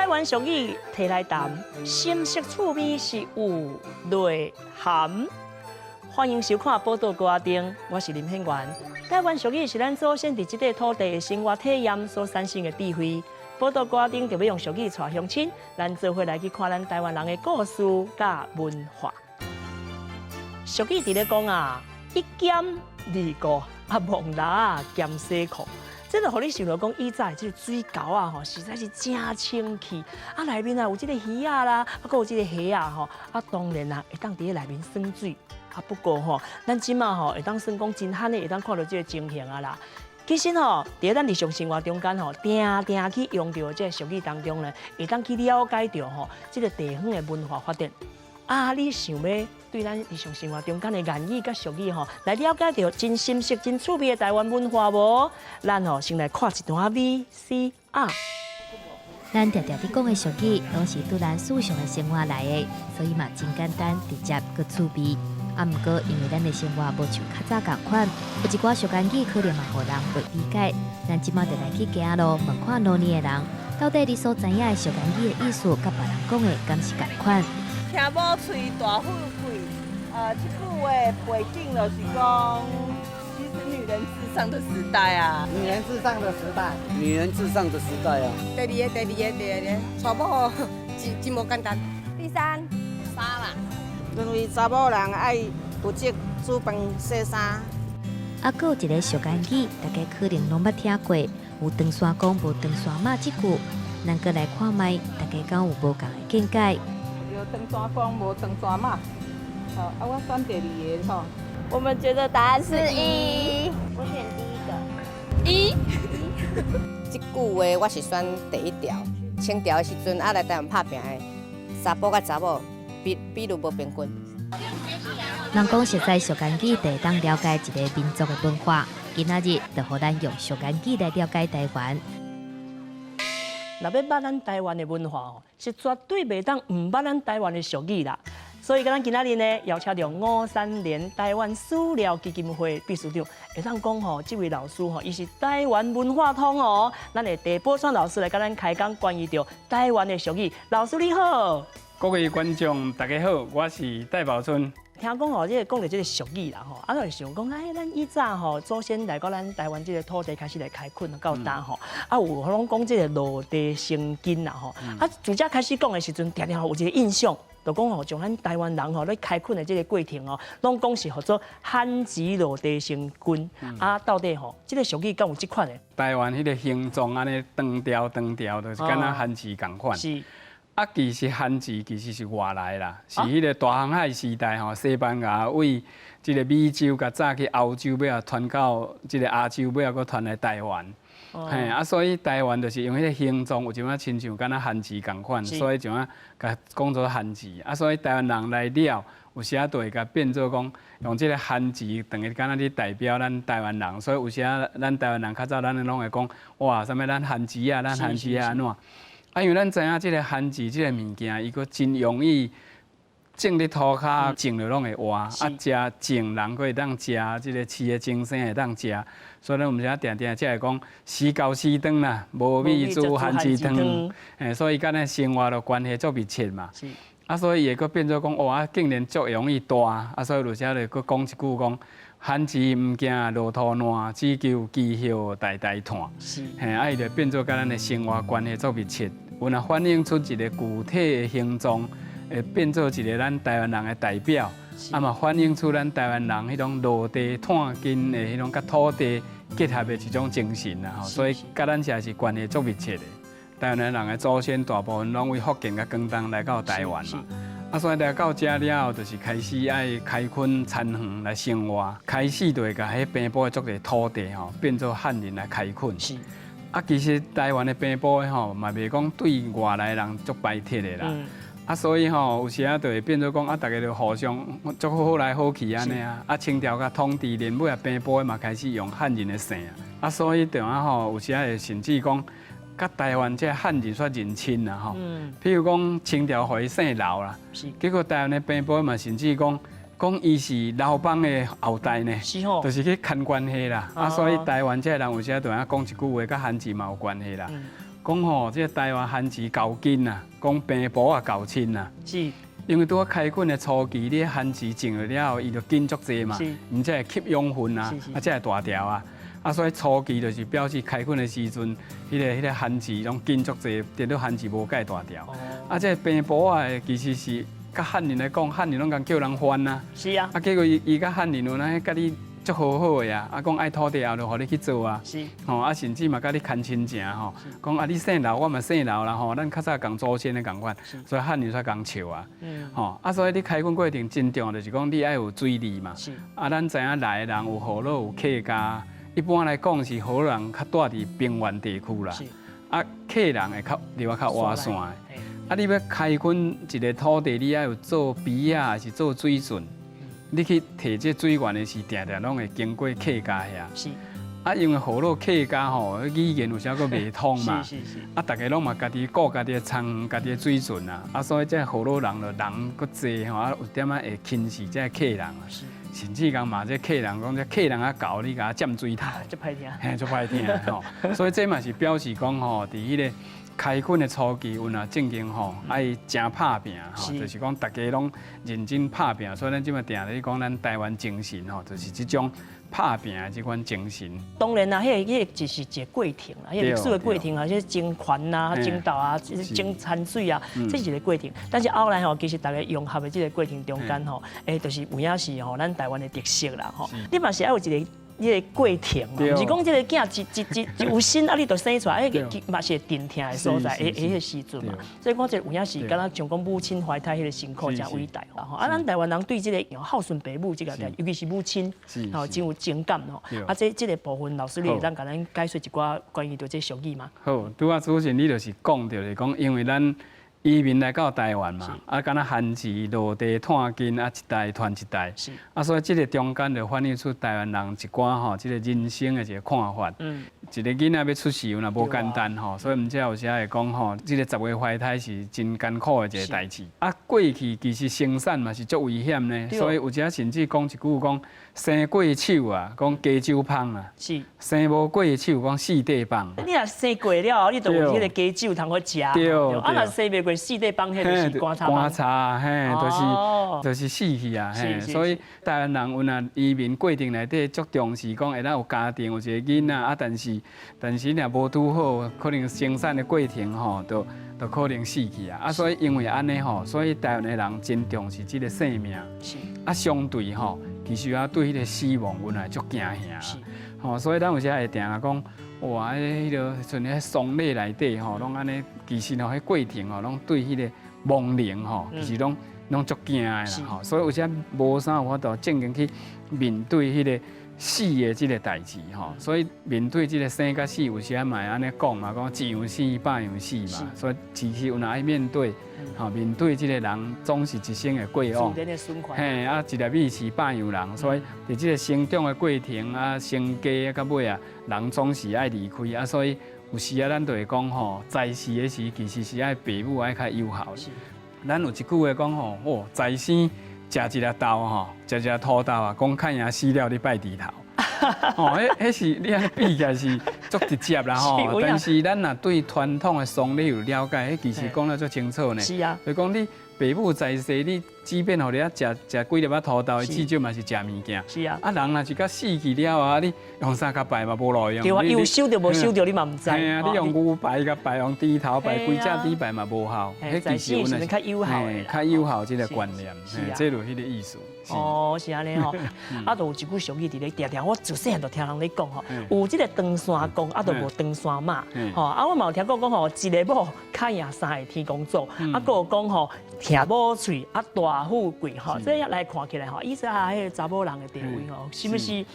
台灣俗語提來談，深色趣味是有內涵。歡迎收看《寶島歌仔燈》，我是林顯元。台灣俗語是咱祖先佇這塊土地的生活體驗所產生的智慧。寶島歌仔燈就欲用俗語帶鄉親，咱做伙來去看咱台灣人的故事佮文化。俗語佇咧講啊，一兼二顧，啊，戇蜊仔兼洗褲。這就予你想著講，以早這個水溝啊，吼，實在是誠清氣。啊，內面啊有這個魚仔啦，啊，閣有這個蝦仔吼，啊，當然啊，會當佇咧內面耍水。啊，不過吼，咱這馬吼會當算講真罕的，會當看著這個情形啊啦。其實吼，佇咱日常生活中間吼，定定去用著這個俗語當中呢，會當去了解著吼，這個地方的文化發展。啊，你想欲對咱日常生活中間的諺語佮俗語吼，來了解著真深色、真趣味的台灣文化無？咱吼先來看一段 VCR。咱定定佇講的俗語，攏是對咱日常的生活來的，所以嘛真簡單、直接、閣趣味。啊，毋過因為咱的生活無像較早仝款，有一寡俗諺語可能嘛予人袂理解。咱這馬就來去街仔路問看路邊的人，到底你所知影的俗諺語的意思，佮別人講的敢是仝款？聽某喙大富貴，這句話背景就是講，其實女人至上的時代啊，女人至上的時代，女人至上的時代啊。第二个，第二个，第二个，娶某真真無簡單。第三，三啦。認為查某人愛負責煮飯、洗衫。啊，閣有一个俗諺語，大家可能攏捌聽過，有唐山公無唐山媽這句，咱閣來看覓，大家敢有無仝的見解？有唐山公無唐山媽，好，啊，我選第二个吼。我們覺得答案是一，我選第一個。一。這句話我是選第一條。清朝的時陣啊，來台灣拍拚的查埔佮查某比比率無平均。人講實在俗諺語，就會當了解一個民族的文化。今仔日就予咱用俗諺語來了解台灣。若欲捌咱台灣的文化哦，是絕對袂當毋捌咱台灣的俗語啦。所以，咱今仔日呢，邀請著吳三連台灣史料基金會秘書長，會當講吼，這位老師吼，伊是台灣文化通哦。咱的鄭寶川老師來佮咱開講關於著台灣的俗語。老師你好。各位觀眾大家好，我是戴寶春。聽講吼，這個講著這個俗語啦吼，啊，就想講，哎，咱以早吼，祖先來到咱台灣這個土地開始來開墾到今吼，啊，有攏講這個落地生根啦吼，啊，自這開始講的時陣，定定有一個印象，就講吼，像咱台灣人吼，咧開墾的這個過程哦，攏講是號做旱子落地生根，啊，到底吼，這個俗語敢有這款的？台灣彼個形狀按呢長條長條，就是敢若番薯仝款。啊，其實番薯其實是外來啦，是彼個大航海時代吼，西班牙對這個美洲較早去歐洲，尾仔傳到這個亞洲，尾仔閣傳來台灣。嘿，啊，所以台灣就是用彼個形狀，有一點仔親像敢若番薯仝款，所以就按共講做番薯。啊，所以台灣人來了，有時仔就會共變做講，用這個番薯等於敢若咧代表咱台灣人，所以有時仔咱台灣人較早咱攏會講，哇，啥物咱番薯啊，咱番薯啊按怎？啊，因為咱知影這個番薯這個物件，伊閣真容易種佇土跤，種著攏會活，啊，食種人閣會當食，這個飼的精牲會當食，所以咱有時仔定定才會講死猴死腸啦，無米煮番薯湯，嘿，所以佮咱生活就關係足密切嘛。啊，所以伊會閣變做講，哇，啊，竟然足容易大，啊，所以有時就閣講一句講，番薯毋驚落土爛，只求枝葉代代湠。嘿，啊，伊就變做佮咱的生活關係足密切。有若反映出一個具體的形狀，會變做一個咱台灣人的代表，啊嘛反映出咱台灣人彼種落地湠根的彼種佮土地結合的一種精神啦，吼，所以佮咱這是關係足密切的。台灣人的祖先大部分攏對福建佮廣東來到台灣嘛，啊，所以來到遮了後，就是開始愛開墾田園來生活，開始就會共彼平埔的足濟土地吼，變做漢人來開墾。啊，其實台灣的平埔的吼，嘛袂講對外來人足排斥的啦。啊，所以吼，有時仔就會變做講啊，逐家就互相足好來好去按呢啊。啊，清朝共統治連尾仔平埔的嘛開始用漢人的姓啊。啊，所以就按吼，有時仔會甚至講，佮台灣這漢人煞認親啦吼。譬如講清朝予伊姓劉啦，結果台灣的平埔嘛，甚至講講伊是劉邦的後代呢，就是去牽關係啦。啊，所以台灣這人有時就按講一句話，佮漢字嘛有關係啦。講吼，這個台灣番薯厚筋啊，講平埔仔厚親啊。因為拄仔開墾的初期，你番薯種落了後，伊就緊足濟嘛，毋才會吸養分啊，啊才會大條啊。啊，所以初期就是表示開墾的時陣，彼個番薯攏緊足濟，顛倒番薯無蓋大條。啊，這個平埔仔的其實是佮漢人來講，漢人攏共叫人番啊。啊，結果伊伊佮漢人有哪佮你足好好的啊，啊講愛土地後就予你去做啊。吼啊，甚至嘛佮你牽親情吼，講啊你姓劉，我嘛姓劉啦吼，咱較早仝祖先的仝款，所以漢人才共笑啊。吼啊，所以你開墾過程真重要，就是講你愛有水利嘛。啊，咱知影來的人有河洛有客家，一般來講是河洛人較住佇平原地區啦。啊，客人會較佇較外線的。啊，你欲開墾一個土地，你愛有做埤仔，還是做水圳？你去提這水源的時，定定攏會經過客家遐。啊，因為河洛客家吼，語言有時閣袂通嘛。啊，逐家攏嘛家己顧家己的田園、家己的水圳啊。啊，所以這河洛人就人閣濟吼，啊有點仔會輕視這客人啊。甚至講罵這客人講這客人較厚，你共我佔水頭。足歹聽。嘿，足歹聽吼。所以這嘛是表示講吼，佇彼個開墾的初期，阮也正經吼愛誠拍拚吼，就是講逐家攏認真拍拚，所以咱這馬定咧講咱台灣精神吼，就是這種拍拚的這款精神。當然啦，彼個就是一個過程啦，彼個歷史的過程啊，這爭權啊、爭鬥啊、爭產水啊，這是一個過程。但是後來吼，其實逐家融合的這個過程中間吼，就是有影是吼咱台灣的特色啦吼。你嘛是愛有一個。彼個過程嘛，毋是講這個囝一一一一有心啊，你就生出來，彼個嘛是會陣痛的所在，彼個時陣嘛。所以講這有影是敢若像講母親懷胎彼個辛苦誠偉大吼。啊，咱台灣人對這個孝順爸母這個，尤其是母親，吼，真有情感吼。啊，這個部分老師你會當共咱解說一寡關於著這俗語嗎？好，拄仔主持人你就是講著，就是講，因為咱移民來到台灣嘛，啊，敢若番薯落地湠根啊，一代傳一代，啊，所以這個中間就反映出台灣人一寡吼，這個人生的一個看法。一個囡仔欲出世，若無簡單吼，所以毋才有時會講吼，這個十月懷胎是真艱苦的一個代誌。啊，過去其實生產嘛是足危險呢，所以有時甚至講一句講生過手啊，講加酒芳啊，生無過手講四塊放。你若生過了後，你就有彼個加酒通好食。啊，若生袂過四塊放，彼就是棺柴。棺柴嘿，就是死去啊，嘿。所以台灣人有若移民過程內底足重視講會當有家庭有一個囡仔啊，但是若無拄好，可能生產的過程吼，就可能死去啊。啊，所以因為按呢吼，所以台灣的人真重視這個生命。啊，相對吼，其實啊對彼個死亡，阮也足驚嚇。吼，所以咱有時會定定講，哇，彼個像彼喪禮內底吼，攏按呢，其實吼，彼過程吼，攏對彼個亡靈吼，其實攏足驚的啦。吼，所以有時無啥有法度正經去面對彼個死的這個代誌吼，所以面對這個生佮死，有時嘛會按呢講嘛，講一樣生百樣死嘛，所以其實有若愛面對，吼面對這個人總是一生的過往，嘿啊，一粒米飼百樣人，所以佇這個成長的過程啊，成家啊，到尾啊，人總是愛離開啊，所以有時啊，咱就會講吼，在世的時其實是愛爸母愛較友好。咱有一句話講吼，哦，在生食一粒豆吼，食一粒土豆啊，講較贏死了你拜豬頭。哦，彼是你按呢比起來是足直接啦吼，但是咱若對傳統的喪禮有了解，彼其實講得足清楚呢。就講你爸母在世，你即便予你啊食食幾粒仔土豆，伊至少嘛是食物件。啊，人若是甲死去了啊，你用啥共拜嘛無路用。對啊，有收著無收著，你嘛毋知。嘿啊，你用牛拜共拜，用豬頭拜，規隻豬拜嘛無效。彼其實是較有效的。較有效這個觀念，這就彼個意思。哦，是按呢吼。啊，就有一句俗語佇咧定定，我自細漢就聽人咧講吼，有這個唐山公，啊，就無唐山媽。吼，啊，我嘛有聽過講吼，一个某較贏三个天公祖，啊，閣有講吼，疼某喙，啊，大富貴吼，這來看起來吼，以前啊，彼個查某人的地位吼，是毋是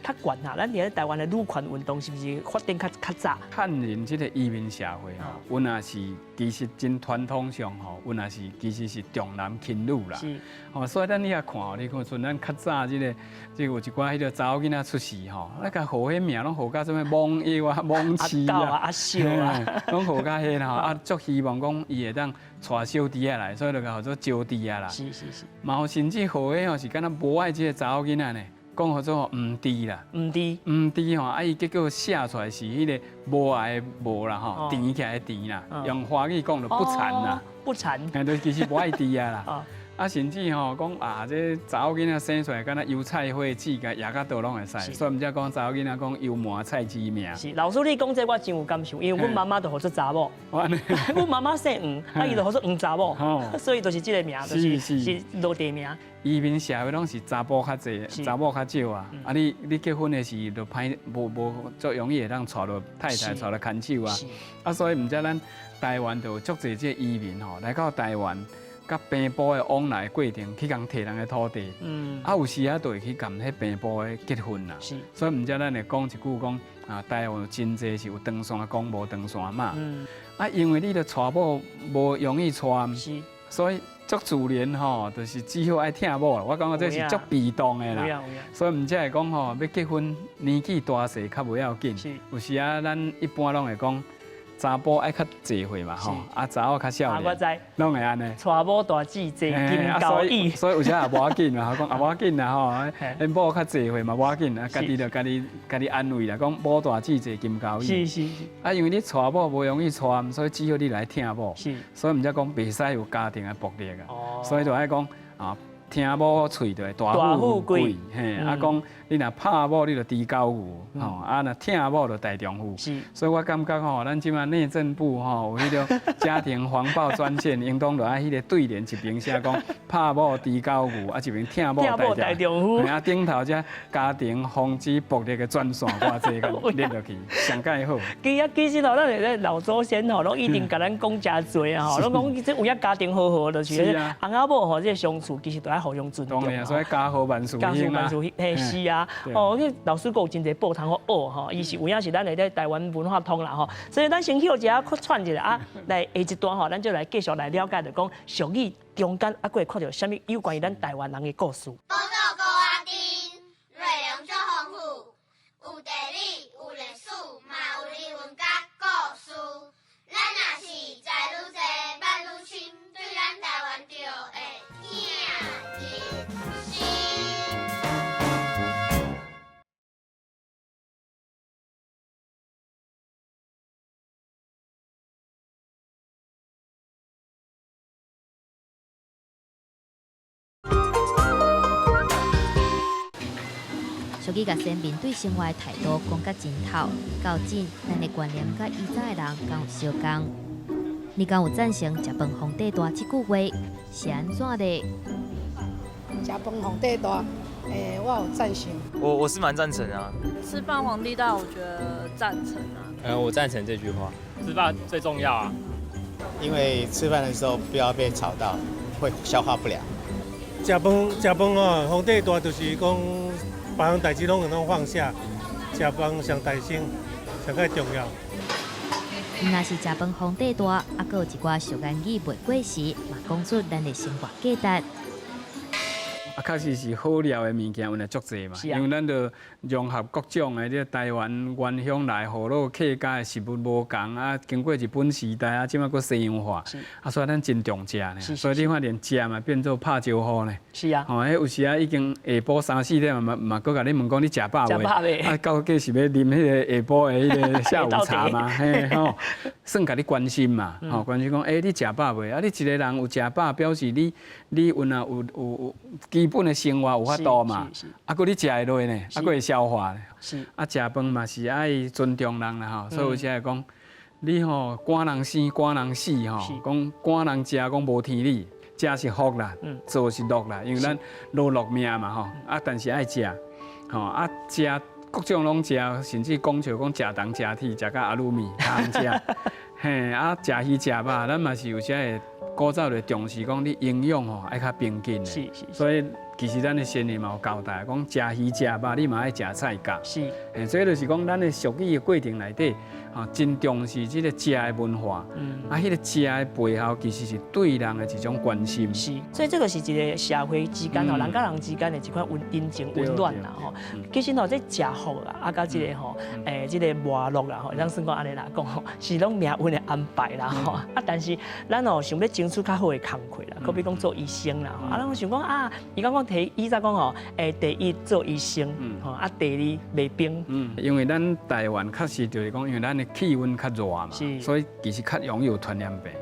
較懸啊？咱佇咧台灣的女權運動是毋是發展較早？漢人這個移民社會吼，阮也是其實真傳統上吼，阮也是其實是重男輕女啦。吼，所以咱你若看，你看像咱較早這個，這個有一寡彼個查某囡仔出世吼，那共號彼名攏號甲啥物罔腰啊、罔飼啊、阿秀啊，攏號甲彼吼，啊，足希望講伊會當娶小弟仔來，所以就共號做招弟仔啦。嘛有甚至號彼吼是敢若無愛這個查某囡仔呢。講號做毋知啦，毋知，毋知吼，啊伊結果寫出來是彼个無愛的無啦吼，甜起來的甜啦，用華語講就不饞啦，不饞，嘿，就其實無愛豬啊啦。啊，甚至吼講啊，這查某囡仔生出來敢若油菜花籽，共掖甲佗攏會使，所以毋才講查某囡仔講油糜菜籽命。是，老師你講這我真有感受，因為阮媽媽就號做查某，阮媽媽姓黃，啊伊就號做黃查某，所以就是這个名，就是是落地名。移民社會攏是查埔較濟，查某較少啊。啊，你結婚的時就歹，無足容易會當娶著太太，娶著牽手啊。啊，所以毋才咱台灣就有足濟這移民吼來到台灣。佮平埔的往來過程，去共提人的土地，啊有時啊就會去共彼平埔的結婚啦。所以毋才咱會講一句講啊，台灣有真濟是有長線公無長線媽。啊，因為你著娶某無容易娶，所以足自然吼，就是只好愛疼某啦。我感覺這是足被動的啦。所以毋才會講吼，欲結婚年紀大細較無要緊。有時啊，咱一般攏會講。查埔愛較濟歲嘛吼，啊查某較少年，攏會按呢。娶某大姊濟金交椅，所以有時也無要緊嘛，講也無要緊啦吼，𪜶某較濟歲嘛無要緊，啊家己就家己家己安慰啦，講某大姊濟金交椅。是是是。啊，因為你娶某無容易娶，所以只好你來疼某。所以毋才講袂使有家庭的暴力啊。所以就愛講啊。疼某喙就會大富貴，嘿，啊講你若拍某，你就豬狗牛，吼，啊若疼某就大丈夫。所以我感覺吼，咱這馬內政部吼有彼个家庭防暴專線，應當就愛彼个對聯一邊寫講拍某豬狗牛，啊一邊疼某大丈夫。啊頂頭這家庭防止暴力的專線，偌濟共列落去，上蓋好。其實吼，咱的老祖先吼，攏一定共咱講誠濟啊，吼，攏講這有影家庭和和，就是翁仔某吼，這个相處其實都愛互相尊重。當然，所以家和萬事興啊。家和萬事興，嘿是啊。哦，彼老師閣有真濟報通好學吼，伊是有影是咱的咧台灣文化通啦吼。所以咱先歇一下，喘一下啊，來下一段吼，咱就來繼續來了解，就講俗語中間啊，閣會看著啥物有關於咱台灣人的故事。寶島孤仔頂，內容足豐富，有地理，有歷史，嘛有人文佮故事。咱若是知愈濟，捌愈深，對咱台灣就會疼入心。俗語共先民對生活的態度講甲真透，到今咱的觀念佮以早的人敢有相仝？你敢有贊成食飯皇帝大這句話？是按怎咧？食飯皇帝大，欸，我有贊成。我是蠻贊成啊。吃飯皇帝大，我覺得贊成啊。嗯，我贊成這句話。吃飯最重要啊。因為吃飯的時候不要被吵到，會消化不良。食飯食飯哦，皇帝大就是講，別項代誌攏會當放下，食飯上大先，上較重要。毋若是食飯皇帝大，啊，閣有一寡俗諺語袂過時，嘛講出咱的生活價值。啊，確實是好料的物件，有足濟嘛。因為咱就融合各種的，這台灣原鄉來河洛客家的食物無仝啊，經過日本時代啊，這馬閣西洋化，啊，所以咱真重食呢。所以你看連食嘛變做拍招呼呢。是啊。吼，彼有時啊已經下晡三四點嘛嘛，閣共你問講你食飽未？啊，到底是欲啉彼个下晡的彼个下午茶嗎？嘿吼，算共你關心嘛，吼，關心講，欸，你食飽未？啊，你一个人有食飽，表示你你有若有有有基本的生活有法度嘛，啊，閣你食會落呢，啊，閣會消化。啊，食飯嘛是愛尊重人啦吼，所以有時會講，你吼趕人生趕人死吼，講趕人食講無天理，食是福啦，做是樂啦，因為咱勞碌命嘛吼，啊，但是愛食，吼啊食各種攏食，甚至講笑講食銅食鐵，食甲阿魯米通食，嘿啊食魚食肉，咱嘛是有時會古早就重視講你營養吼愛較平均的，所以其實咱的先人嘛有交代，講食魚食肉，你嘛愛食菜角。嘿，所以就是講咱的俗語的過程內底，吼真重視這个食的文化。啊，彼个食的背後其實是對人的一種關心。是，所以這個是一個社會之間吼，人佮人之間的一款溫人情溫暖啦吼。其實吼，這食福啊，啊，佮這个吼，欸，這个沒落啦吼，咱算講按呢啦講吼，是攏命運的安排啦吼。啊，但是咱哦想欲爭取較好的工課啦，好比講做醫生啦吼。啊，咱想講啊，伊講講提以早講吼，第一做醫生，吼啊，第二賣冰。嗯，因為咱台灣確實就是講，因為咱的氣溫較熱嘛，所以其實較容易有傳染病。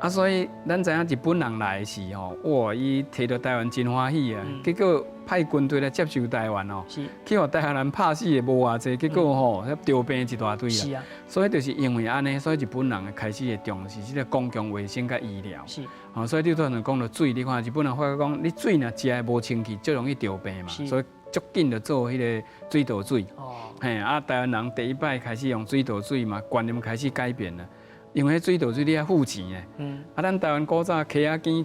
啊，所以咱知影日本人來的時吼，哇，伊提著台灣真歡喜啊，結果派軍隊來接收台灣哦，去予台灣人拍死的無偌濟，結果吼，著病一大堆啊。所以就是因為按呢，所以日本人開始會重視這個公共衛生佮醫療。吼，所以你拄才講著水，你看日本人發覺講，你水若食的無清氣，足容易著病嘛。所以足緊就做彼個水道水。嘿，啊，台灣人第一擺開始用水道水嘛，觀念開始改變了。因為彼水道水你愛付錢的，啊，咱台灣古早溪仔墘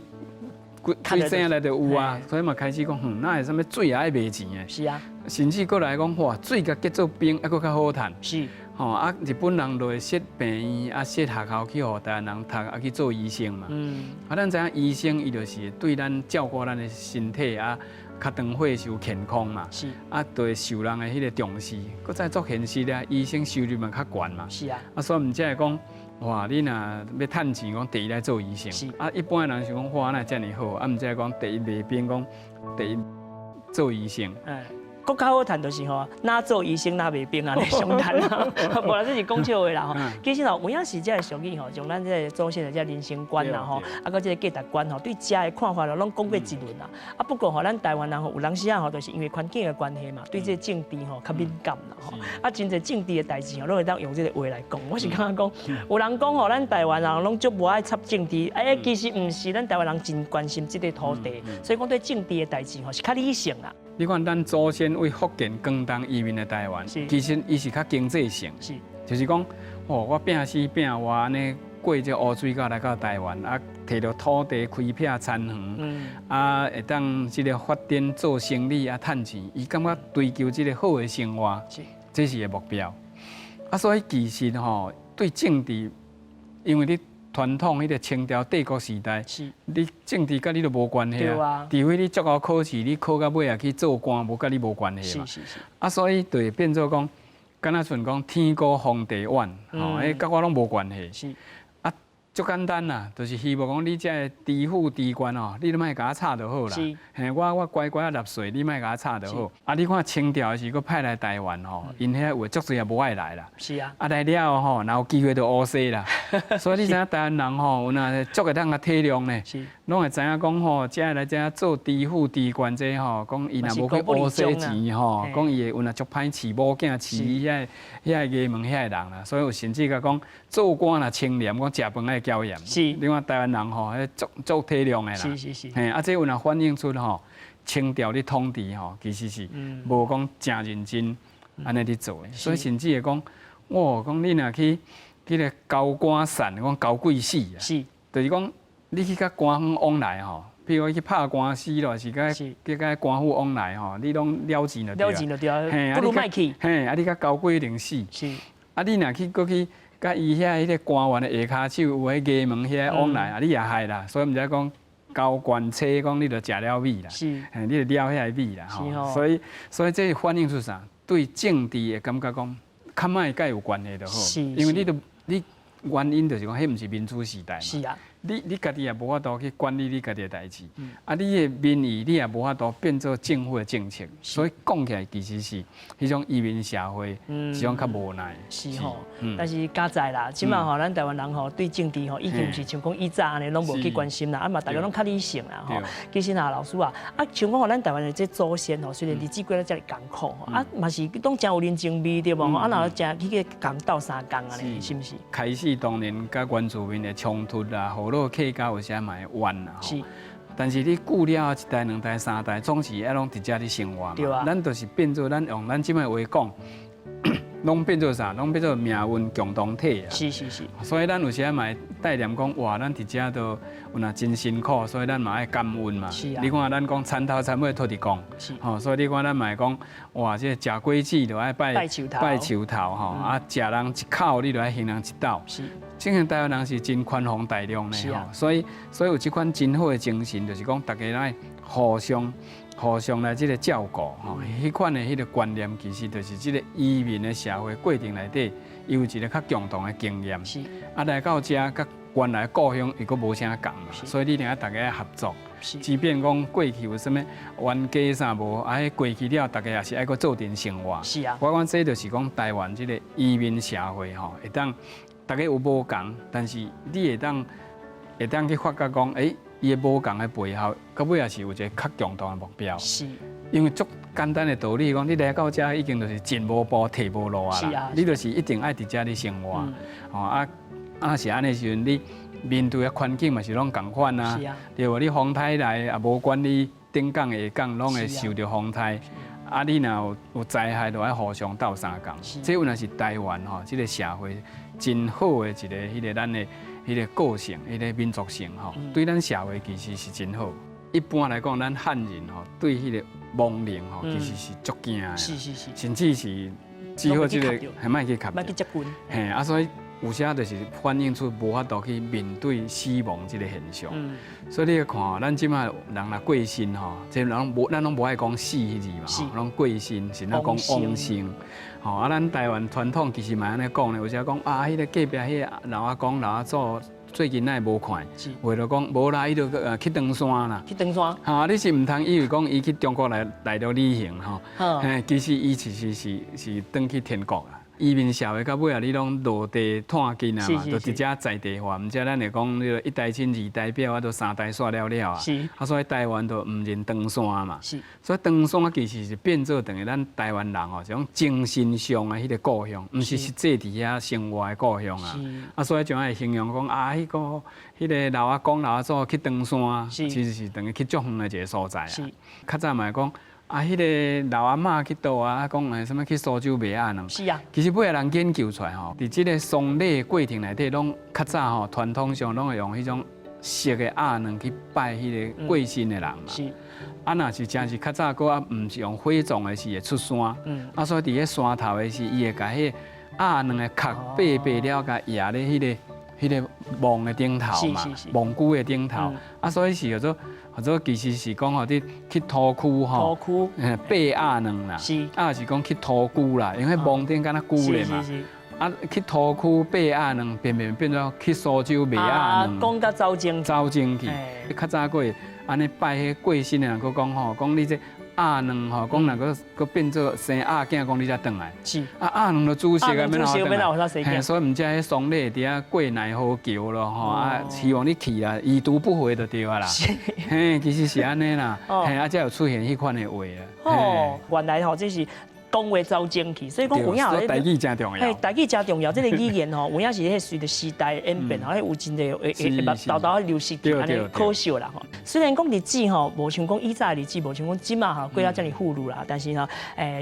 水井內就有啊，所以嘛開始講，哼，哪會啥物水也愛賣錢的？甚至閣來講，哇，水共結做冰，猶閣較好趁。吼啊，日本人就會設病院，啊，設學校去予台灣人讀，啊去做醫生嘛。啊，咱知影醫生伊就是對咱照顧咱的身體啊，較長歲壽健康嘛。啊，對受人的彼個重視，閣再足現實咧，醫生收入嘛較懸嘛。啊，所以毋才會講，哇！你若欲趁錢，講第一來做醫生。啊，一般的人想講，哇，哪會遮爾好？啊，毋才會講第一賣冰，講第一做醫生。閣較好趁就是吼，若做醫生若賣冰按呢上趁啦。無啦，這是講笑話啦吼。其實吼，有影時這个俗語吼，從咱這个祖先的這个人生觀啦吼，啊，閣這个價值觀吼，對食的看法咯，攏講過一輪啦。啊，不過吼，咱台灣人吼，有當時仔吼，就是因為環境的關係嘛，對這个政治吼較敏感啦吼。啊，真濟政治的代誌吼，攏會當用這个話來講。我是感覺講，有人講吼，咱台灣人攏足無愛插政治，欸，其實毋是，咱台灣人真關心這個土地，所以講對政治的代誌吼是較理性啦。你看，咱祖先對福建、廣東移民來台灣，其實伊是較經濟性，就是講，哦，我拼死拼活按呢過這烏水溝來到台灣，啊，提著土地開闢田園，啊，會當這个發展做生意啊，趁錢，伊感覺追求這个好的生活，這是伊的目標。啊，所以其實吼，對政治，因為你傳統彼个清朝帝國時代，你政治佮你都無關係啊，除非你足𠢕考試，你考到尾仔去做官，無佮你無關係嘛。啊，所以就會變做講，敢若像講天高皇帝遠，吼，彼佮我攏無關係。啊，足簡單啦，就是希望講你這个知府知官哦，你都莫共我吵就好啦。嘿，我乖乖仔納稅，你莫共我吵就好。啊，你看清朝的時閣派來台灣吼，𪜶遐有足濟也無愛來啦。啊，來了後吼，若有機會就烏踅啦。所以你知影台灣人吼，有若足會當共體諒呢，攏會知影講吼，這來遮做知府知官這吼，講伊若無去烏踅錢吼，講伊會有若足歹飼某囝飼遐遐个衙門遐个人啦。所以有甚至共講做官若清廉，講食飯愛交鹽。你看台灣人吼，彼足足體諒的啦。嘿，啊，這有若反映出吼，清朝咧統治吼，其實是無講誠認真按呢咧做的。所以甚至會講，哇，講你若去彼个高官散，講高貴死啊。就是講你去佮官方往來吼，比如講去拍官司咯，是佮去佮官府往來吼，你攏了錢就對。了錢就對，不如莫去。嘿，啊，你佮高貴一定死。啊，你若去閣去佮伊遐彼个官員的下跤手，有彼衙門遐往來，啊，你也害啦。所以毋知講高官車講你就食了米啦。嘿，你就了遐个米啦。吼，所以這反映出啥？對政治的感覺講，較莫佮有關係就好。因為你都你原因就是講，彼毋是民主時代嘛。你家己也無法度去管理你家己的代誌，啊，你的民意你也無法度變做政府的政策，所以講起來其實是彼種移民社會，一種較無奈。是吼，但是佳哉啦，這馬吼，咱台灣人吼對政治吼已經毋是像講以早按呢攏無去關心啦，啊嘛，大家攏較理性啦吼。其實啊，老師啊，啊像講吼，咱台灣的這祖先吼，雖然日子過得遮爾艱苦吼，啊嘛是攏誠有人情味對無？啊，若誠去共鬥相共按呢，是毋是？開始當然佮原住民的衝突啦，河洛客家有時嘛會冤啦。但是你久了後，一代、兩代、三代，總是愛攏佇遮咧生活嘛。咱就是變做咱用咱這擺話講，攏變做啥？攏變做命運共同體啊。所以咱有時嘛會帶念講，哇，咱佇遮都有若真辛苦，所以咱嘛愛感恩嘛。你看咱講田頭田尾土地公。吼，所以你看咱嘛會講，哇，這個食果子就愛拜拜樹頭，拜樹頭吼，啊，食人一口，你就愛還人一斗。這個台灣人是真寬宏大量的吼，所以有這款真好的精神，就是講大家來互相互相來這个照顧吼，彼款的彼个觀念，其實就是這个移民的社會過程內底，伊有一個較共同的經驗。啊，來到遮，佮原來故鄉又閣無啥仝嘛，所以你一定愛大家合作。即便講過去有啥物冤家啥無，啊，彼過去了，大家也是愛閣做陣生活。我講這就是講台灣這個移民社會吼，會當大家有無仝，但是你會當去發覺講，伊的無仝的背後，到尾也是有一個較共同的目標。因為足簡單的道理講，你來到遮已經就是進無步，退無路啊啦。你就是一定愛佇遮咧生活。吼啊啊是按呢時陣，你面對的環境嘛是攏仝款啊。對無？你風颱來也無管你頂港下港，攏會受著風颱。啊，你若有災害，就愛互相鬥相共。這原來是台灣吼，這個社會真好的一個彼個咱的彼個個性，彼個民族性吼，對咱社會其實是真好。一般來講，咱漢人吼對彼個亡靈吼，其實是足驚的，甚至是只好這個係莫去磕，莫去接近。嘿，啊，所以有時就是反映出無法度去面對死亡這個現象。所以你看，咱這擺人若過身吼，這人無咱攏無愛講死彼字嘛，攏過身，是咱講往生。吼啊，咱台灣傳統其實嘛按呢講咧，有時講啊，彼個隔壁彼個老阿公老阿祖最近哪會無看？話就講無啦，伊就去登山啦。去登山。哈，你是毋通以為講伊去中國來來到旅行吼？嘿，其實伊其實是轉去天國啊。移民社會到尾啊，你攏落地炭根啊嘛，就直接在地化。毋才咱會講，你一代親二代表啊，都三代煞了了啊。啊，所以台灣就毋認登山嘛。所以登山其實是變做等於咱台灣人吼，這種精神上的彼個故鄉，毋是實際佇遐生活的故鄉啊。啊，所以將會形容講啊，彼個老阿公老阿祖去登山，其實是等於去足遠的一個所在啊。較早嘛會講。啊，彼個老阿嬤去佗啊，講啥物去蘇州賣鴨卵。其實尾仔人研究出來吼，佇這個喪禮過程內底，攏較早吼傳統上攏會用彼種熟的鴨卵去拜彼個過身的人嘛。啊，若是真是較早閣啊，毋是用火葬的時會出山。啊，所以佇彼山頭的時，伊會共彼個鴨卵的殼掰掰了，共壓咧彼個墓的頂頭嘛，墓龜的頂頭。啊，所以是叫做。或者其實是講吼，你去塗區吼，塗區，掰鴨卵啦，啊是講去塗龜啦，因為墓頂敢若龜咧嘛，啊去塗區掰鴨卵，變變變做去蘇州賣鴨卵，講甲走精，走精去。較早閣會按呢拜彼過身的人，閣講吼，講你這鴨卵吼，講若閣閣變做生鴨囝，講你才轉來。啊鴨卵都煮熟啊，免哪有轉來。所以毋才彼喪禮佇遐過奈何橋咯吼，啊希望你去啊，已讀不回就對啊啦。嘿，其實是按呢啦，嘿，啊才有出現彼款的話啊。哦，原來吼這是講話走精去，所以講有影台語真重要。嘿，台語真重要。這個語言吼，有影是彼隨著時代演變吼，彼有真濟會沓沓流失去，按呢可惜啦吼。雖然講日子吼，無像講以早的日子，無像講這馬吼過啊遮爾富裕啦，但是吼，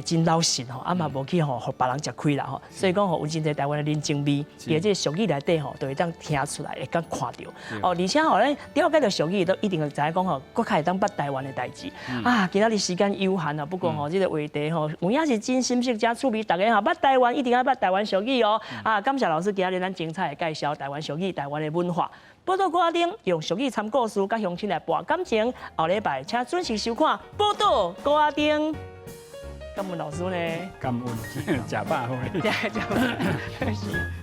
真老實吼，啊嘛無去吼，予別人食虧啦吼。所以講吼，有真濟台灣的人情味，佇這個俗語內底吼，都會當聽出來，會當看著。哦，而且吼，咱了解著俗語，都一定會知影講吼，閣較會當捌台灣的代誌。啊，今仔日時間有限啊，不過吼，這個話題吼，有影是真心實誠趣味，大家吼捌台灣，一定愛捌台灣俗語哦。啊，感謝老師今仔日咱精彩的介紹台灣俗語、台灣的文化。寶島歌仔頂用俗語參故事，佮鄉親來博感情。後禮拜請準時收看《寶島歌仔頂》。感恩老師呢？感恩，食飽好。食飽。是。